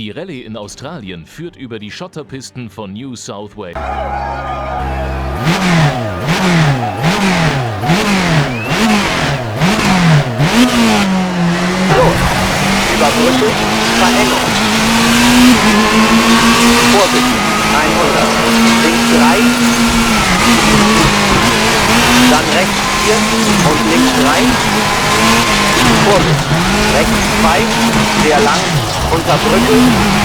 Die Rallye in Australien führt über die Schotterpisten von New South Wales. Los. Über Brücke, Verengung. Vorsicht, 100. Links 3, dann rechts 4 und links 3. Vorsicht, rechts 2, sehr lang, unter Brücke,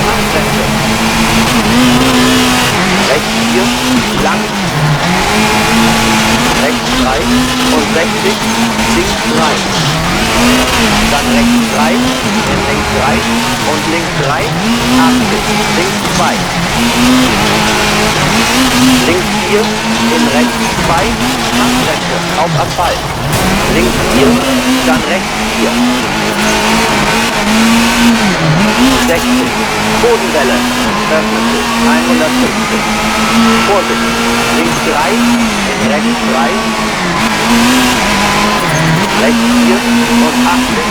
Handbremse. Rechts 4, lang, rechts 3 und 60, links 3. Dann rechts 3, in links 3 und links 3, 80, links 2. Links 4, in rechts 2, Handbremse, auf Asphalt. Links 4, dann rechts 4. 60, Bodenwelle, öffnet sich, 150. Vorsicht, links 3, in rechts 3, rechts 4 und 80.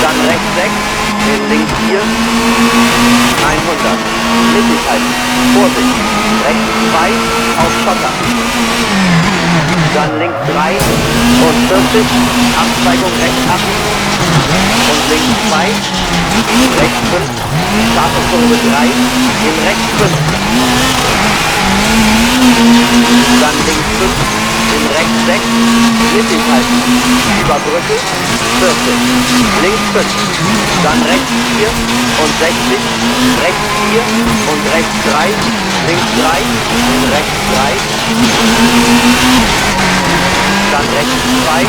Dann rechts 6, in links 4, 100. Mittig halten, Vorsicht, rechts 2, auf Schotter. Dann links 3 und 40, Abzweigung rechts 8 und links 2, rechts 5, scharfe Kurve 3, in rechts 5. Dann links 5, in rechts 6, mittig halten, über Brücke, 40, links 5, dann rechts 4 und 60, rechts 4 und rechts 3, links 3, in rechts 3, dann rechts 2,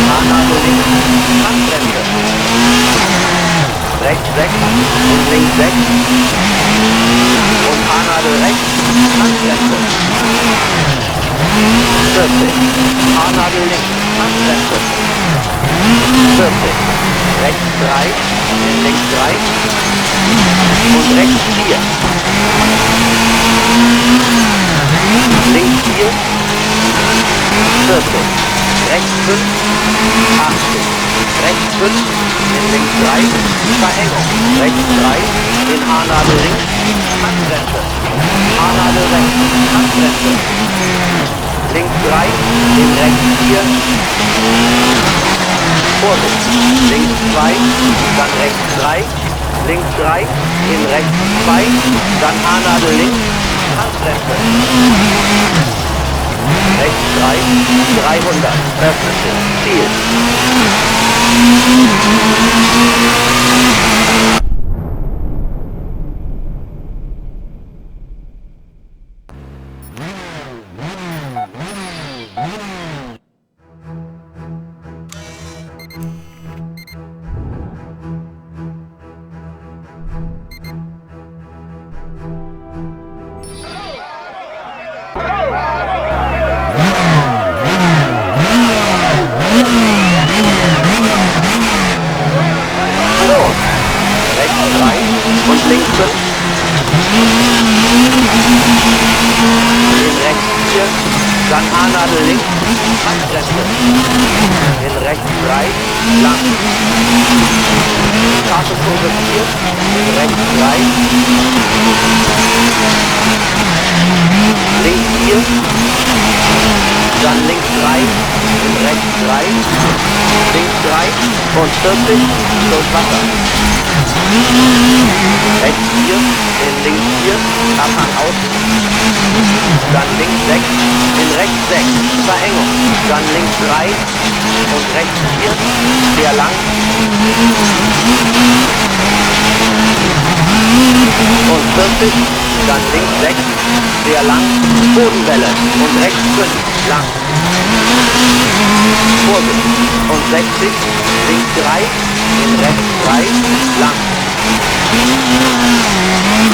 Haarnadel links, Handbremse, rechts 6 und links 6 und Haarnadel rechts, Handbremse, 40, Haarnadel links, Handbremse, 40, rechts 3, in links 3 und rechts 4, links 4, 40, rechts 5, 80, rechts 5, in links 3, Verengung, rechts 3, in Haarnadel links, Handbremse, Haarnadel rechts, Handbremse, links 3, in rechts 4, Vorsicht, links 2, dann rechts 3, links 3, in rechts 2, dann Haarnadel links, Handbremse. Rechts 3, 300, öffnet sich, Ziel. Los! Rechts 3 und links 5. In rechts 4, dann Haarnadel links, Handbremse. In rechts 3, lang. Scharfe Kurve 4, in rechts 3. Links 4, dann links 3, in rechts 3, links 3 und 40 durch Wasser. Rechts 4, in links 4, Abhang außen, dann links 6, in rechts 6, Verengung, dann links 3 und rechts 4, sehr lang. Und 40, dann links 6, sehr lang, Bodenwelle und rechts 5, lang. Vorsicht, und 60, links 3, in rechts 3, lang.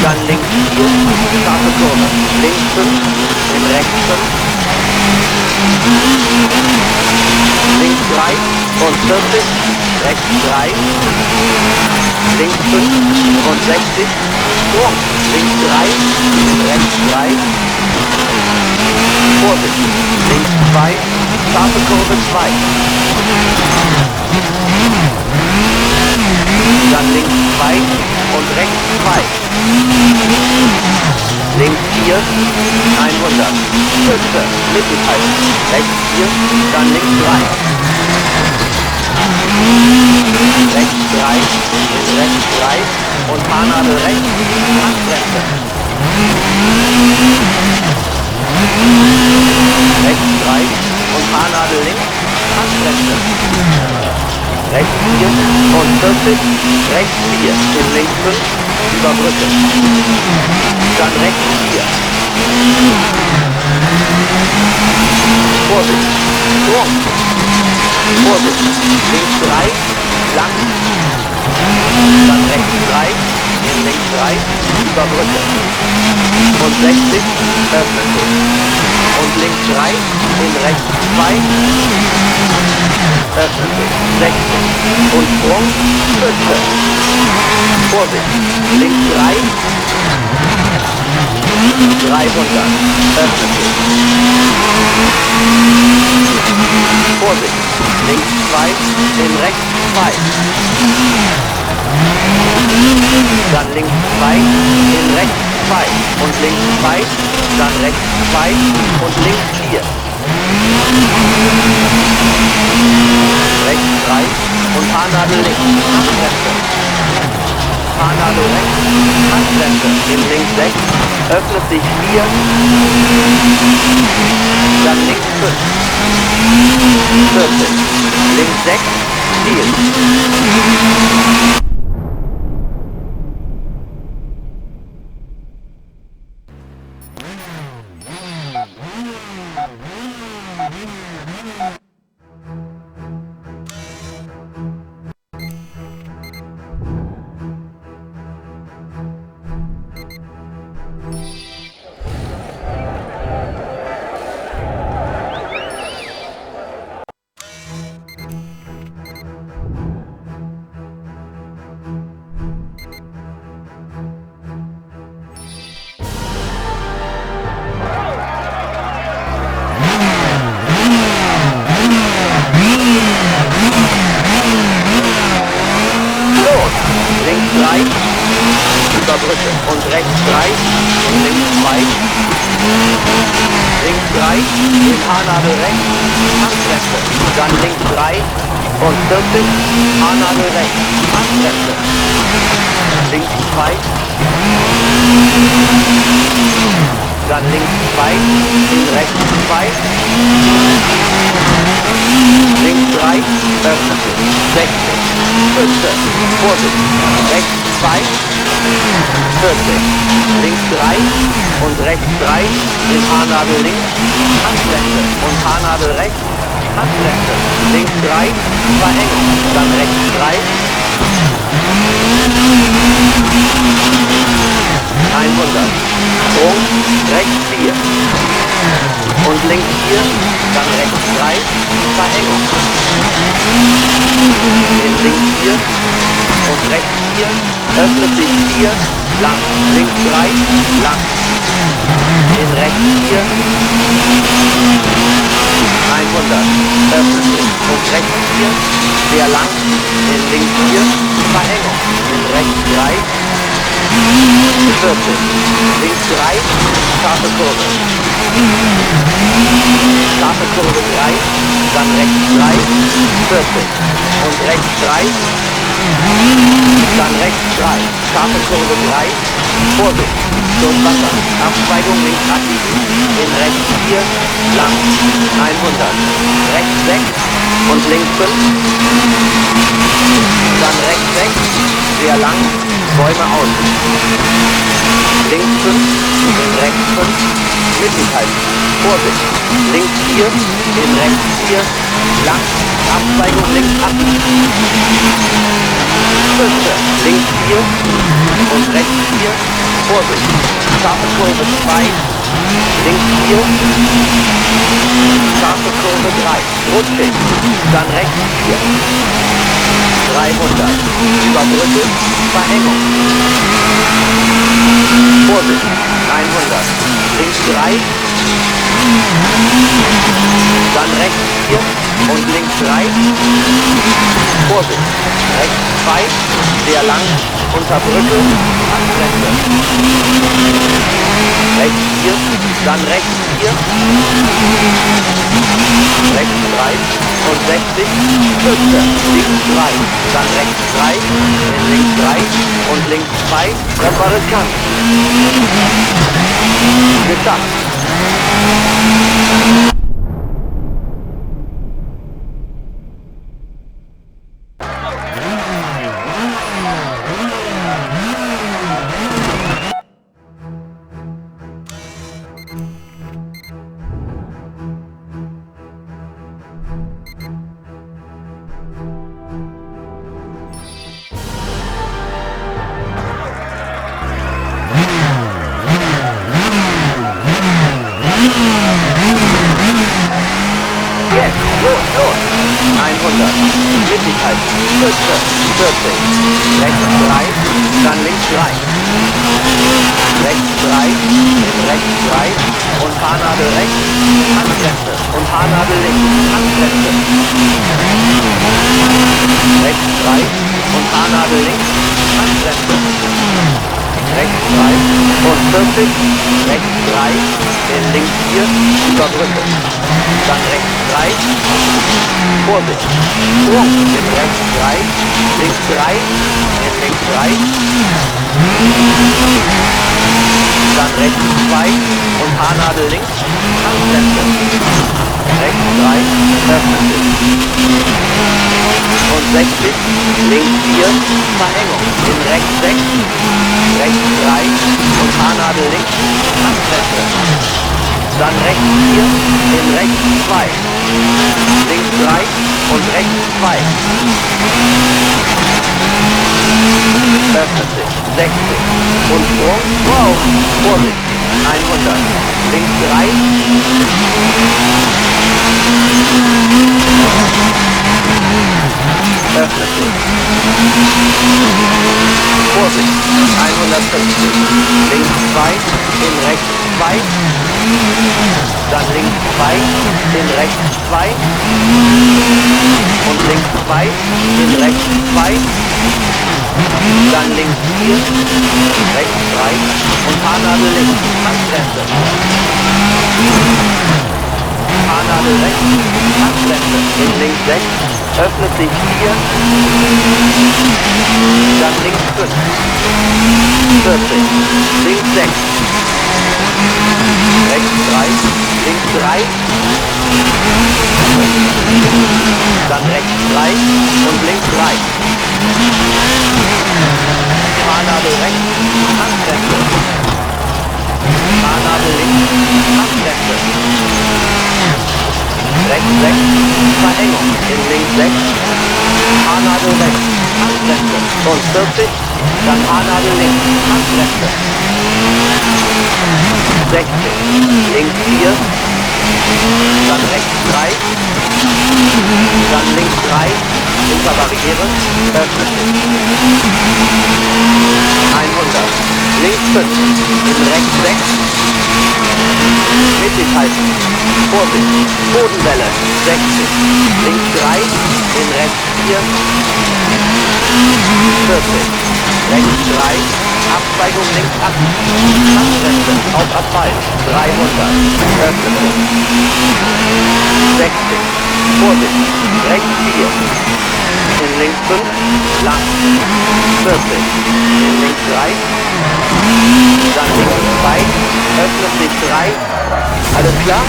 Dann links 4, scharfe Kurve, links 5, in rechts 5, links 3 und 40, rechts 3, links 5 und 60, Sprung, links 3, rechts 3, Vorsicht, links 2, scharfe Kurve 2. Dann links 2 und rechts 2. Links 4, 100. Pfütze, mittig halten. Rechts 4, dann links 3. Rechts 3, in rechts 3 und Haarnadel rechts, Handbremse. Rechts 3 und Haarnadel links, Handbremse. Rechts 4 und 40, rechts 4, in links 5, über Brücke. Dann rechts 4. Vorsicht, Sprung. Vorsicht, links 3, lang. Dann rechts 3, in links 3, über Brücke. Und 60, öffnet sich. Und links 3, in rechts 2, öffnet sich. 60. Und Sprung, Pfütze. Vorsicht, links 3, 300, öffnet sich. Vorsicht, links 2, in rechts 2. Dann links 2, in rechts 2 und links 2, dann rechts 2 und links 4. Rechts 3 und Haarnadel links, Handbremse. Haarnadel rechts, Handbremse. In links 6, öffnet sich 4, dann links 5, 40, links 6, Ziel. Los! Links 3, über Brücke und rechts 3, links 2, links 3, in Haarnadel rechts, Handbremse, dann links 3 und 40, Haarnadel rechts, Handbremse, links 2, dann links 2, in rechts 2, links 3, öffnet sich, 60, Pfütze, Vorsicht, rechts 2, 40, links 3 und rechts 3, in Haarnadel links, Handbremse und Haarnadel rechts, Handbremse, links 3, Verengung, dann rechts 3, 100, Sprung, rechts 4 und links 4, dann rechts 3, Verengung, in links 4 und rechts 4, öffnet sich 4, lang, links 3, lang, in rechts 4, 100, öffnet sich und rechts 4, sehr lang, in links 4, Verengung, in rechts 3, 40, links 3, scharfe Kurve, scharfe Kurve 3, dann rechts 3, 40 und rechts 3, dann rechts 3, scharfe Kurve 3, Vorsicht, durch Wasser, Abzweigung links abbiegen, in rechts 4, lang, 100, rechts 6 und links 5, dann rechts 6, sehr lang, Bäume aus, links 5, in rechts 5, mittig halten, Vorsicht, links 4, in rechts 4, lang, Abzweigung links abbiegen, Pfütze, links 4 und rechts 4, Vorsicht, scharfe Kurve 2, links 4, scharfe Kurve 3, rutschig, dann rechts 4, 300, über Brücke, Verengung, Vorsicht, 100, links 3, dann rechts 4 und links 3, Vorsicht, rechts 2, Sehr lang, unter Brücke, Handbremse. Rechts 4, dann rechts 4, rechts 3 und 60, Kürze, links 3, dann rechts 3, in links 3 und links 2, das war riskant. Geschafft. Jetzt, los, los! 100, mittig halten, 14, 40, rechts 3, dann links 3, rechts 3, in rechts 3 und Haarnadel rechts, Handbremse und Haarnadel links, Handbremse, rechts 3 und Haarnadel links, Handbremse, rechts 3 und 40, rechts 3, in links 4, über Brücke, dann rechts 3, Vorsicht, Sprung in rechts 3, links 3, in links 3, dann rechts 2 und Haarnadel links, Handbremse, rechts 3, öffnet sich. Und 60, links 4, Verengung, in rechts 6, rechts 3 und Haarnadel links, Handbremse. Dann rechts 4, in rechts 2, links 3 und rechts 2. Öffnet sich, 60 und Sprung, wow, Vorsicht, 100, links 3, öffnet sich, Vorsicht, 150, links 2, in rechts 2, dann links 2, in rechts 2 und links 2, in rechts 2, dann links 4, rechts 3 und Haarnadel links, Handbremse. Haarnadel rechts, Handbremse, in links 6, öffnet sich 4, dann links 5, 40, links 6, rechts 3, links 3, dann rechts 3 und links 3. Haarnadel rechts, Handbremse. Haarnadel links, Handbremse. Rechts 6, Verengung, in links 6, Haarnadel rechts, Handbremse. Und 40, dann Haarnadel links, Handbremse. 60, links 4, dann rechts 3, dann links 3, hinter Barriere, öffnet sich. 100, links 5, in rechts 6, mittig halten, Vorsicht, Bodenwelle, 60, links 3, in rechts 4, 40, rechts 3, Abzweigung links 8, Handbremse auf Asphalt, 300, öffnet sich, 60, Vorsicht, rechts 4, in links 5, lang, 40, in links 3, dann links 2, öffnet sich 3, alles klar?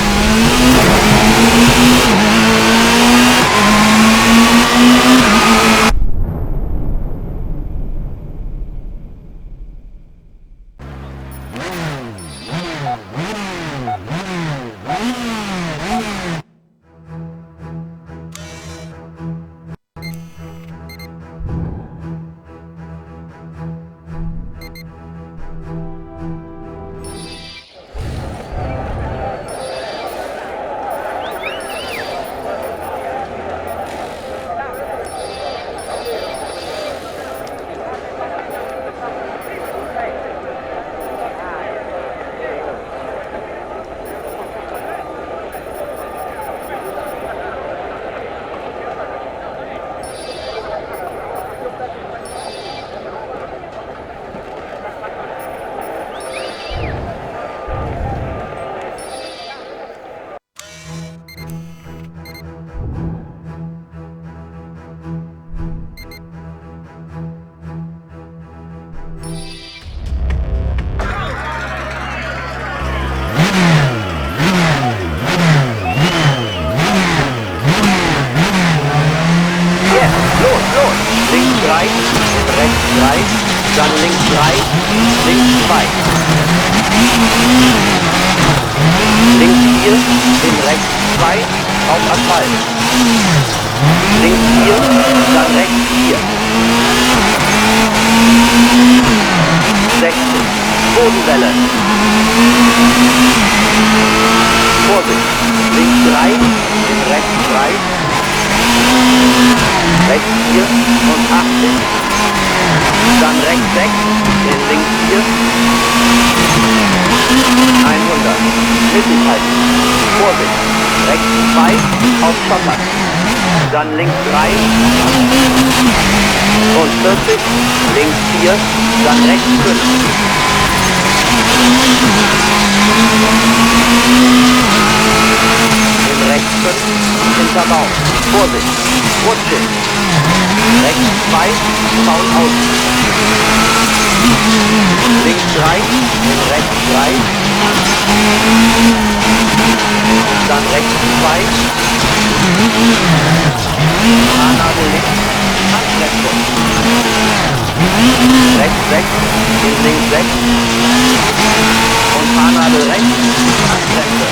3, links 2. Links 4, in rechts 2, auf Asphalt. Links 4, dann rechts 4. 60, Bodenwelle. Vorsicht, links 3, in rechts 3. Rechts 4 und 80. Dann rechts 6, in links 4. 100. Mittig halten. Vorsicht. Rechts 2, auf Schotter. Dann links 3 und 40. Links 4, dann rechts 5. In rechts 5, hinter Baum. Vorsicht. Rutschig. Rechts 2, Zaun außen. Links 3, in rechts 3. Dann rechts 2. Haarnadel links, Handbremse. Rechts 6, in links 6. Und Haarnadel rechts, Handbremse.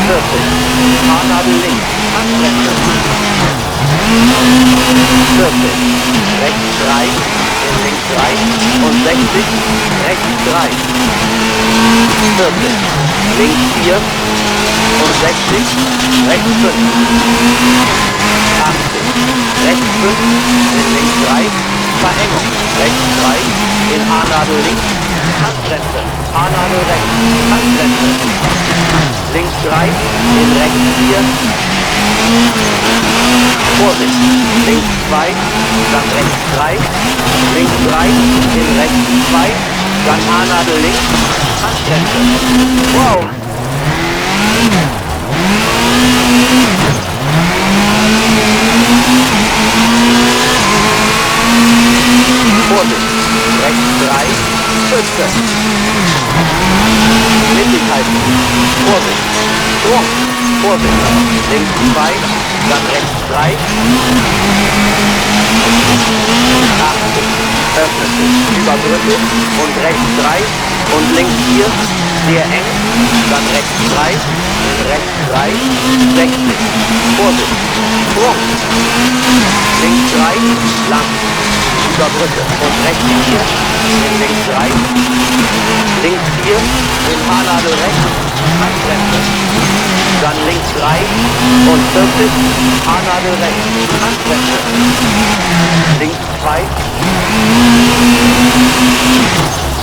40. Haarnadel links, Handbremse. 40. Rechts 3, in links 3 und 60, rechts 3. 40. Links 4 und 60, rechts 5. 80. Rechts 5, in links 3, Verengung. Rechts 3, in Haarnadel links, Handbremse. Haarnadel rechts, Handbremse. Links 3, in rechts 4. Vorsicht, links 2, dann rechts 3, links 3, in rechts 2, dann Haarnadel links, Handbremse. Wow! Vorsicht, rechts 3, 14. Mittig halten. Vorsicht, Sprung. Vorsicht, links 2, dann rechts 3. 80, öffnet sich, über Brücke und rechts 3 und links 4, sehr eng, dann rechts 3, in rechts 3, 60, Vorsicht, Sprung, links 3, lang, über Brücke und rechts 4, in links 3, links 4, in Haarnadel rechts, Handbremse. Dann links 3 und 40, Haarnadel rechts, Handbremse. Links 2,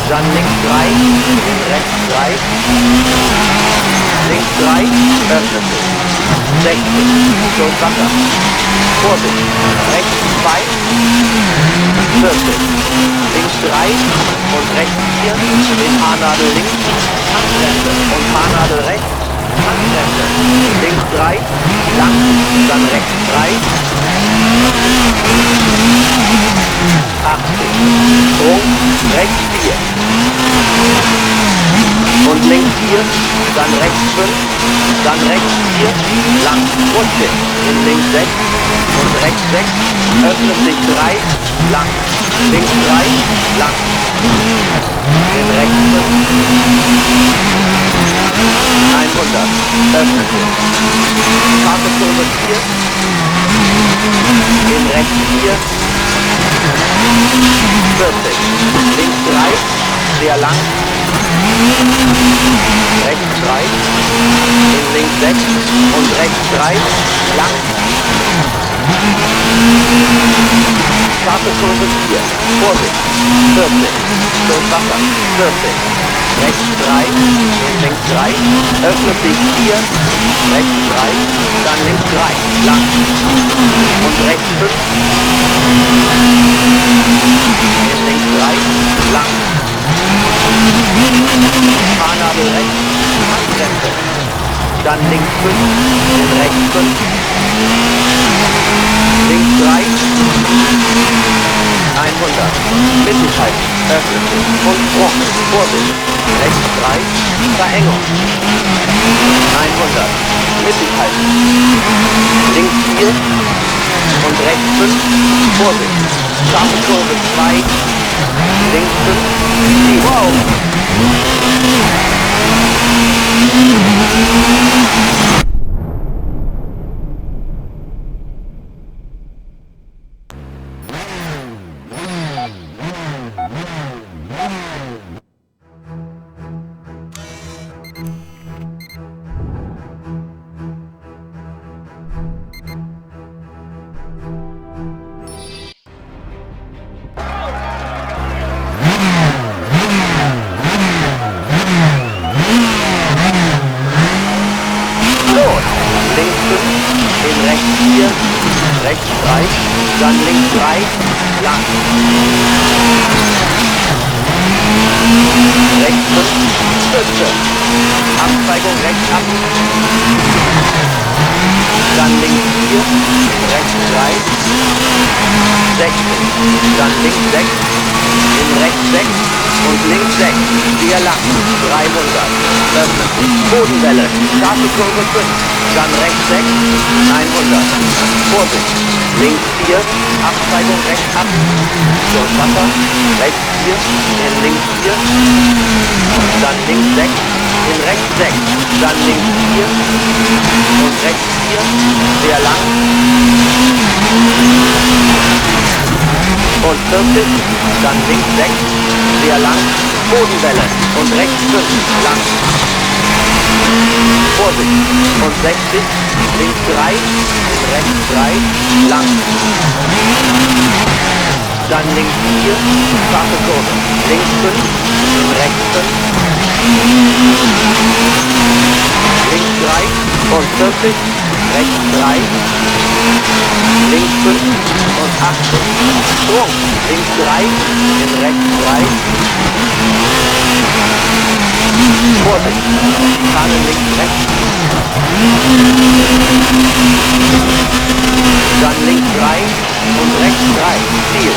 dann links 3, in rechts 3, links 3, öffnet sich. 60, durch Wasser. Vorsicht, rechts 2, 40, links 3 und rechts 4, in Haarnadel links, Handbremse und Haarnadel rechts, Handbremse, links 3, lang, dann rechts 3, 80, Sprung, rechts 4 und links 4, dann rechts 5, dann rechts 4, lang, rutschig, in links 6 und rechts 6, öffnet sich 3, lang, links 3, lang, in rechts 5, 100, öffnet sich, scharfe Kurve 4, in rechts 4, 40, links 3, sehr lang, rechts 3, in links 6 und rechts 3, lang, scharfe Kurve 4, Vorsicht, 40, durch Wasser, 40, rechts 3, in links 3, öffnet sich 4, rechts 3, dann links 3, lang und rechts 5, in links 3, lang, Haarnadel rechts, Handbremse, dann links 5, in rechts 5, links 3, 100, mittig halten, öffnet sich und Sprung, Vorsicht, rechts 3, Verengung, 100, mittig halten, links 4 und rechts 5, Vorsicht, Scharfe Kurve 2, links 5, wow. Los! Links 5, in rechts 4, rechts 3, dann links 3, lang. Rechts 5, Spitze. Abzweigung rechts ab. Dann links 4, in rechts 3, 60. Dann links 6, in rechts 6 und links 6, sehr lang, 300. Öffnet sich, Bodenwelle, scharfe Kurve 5, dann rechts 6, 100. Vorsicht, links 4, Abzweigung rechts ab, durch Wasser, rechts 4, in links 4, dann links 6, in rechts 6, dann links 4 und rechts 4, sehr lang. Und 40, dann links 6, sehr lang, Bodenwelle und rechts 5, lang. Vorsicht, und 60, links 3, in rechts 3, lang. Dann links 4, scharfe Kurve, links 5, in rechts 5, links 3 und 40, rechts 3, links 5 und 80, Sprung, links 3, in rechts 3, Vorsicht, Schikane links rechts, dann links 3 und rechts 3, Ziel.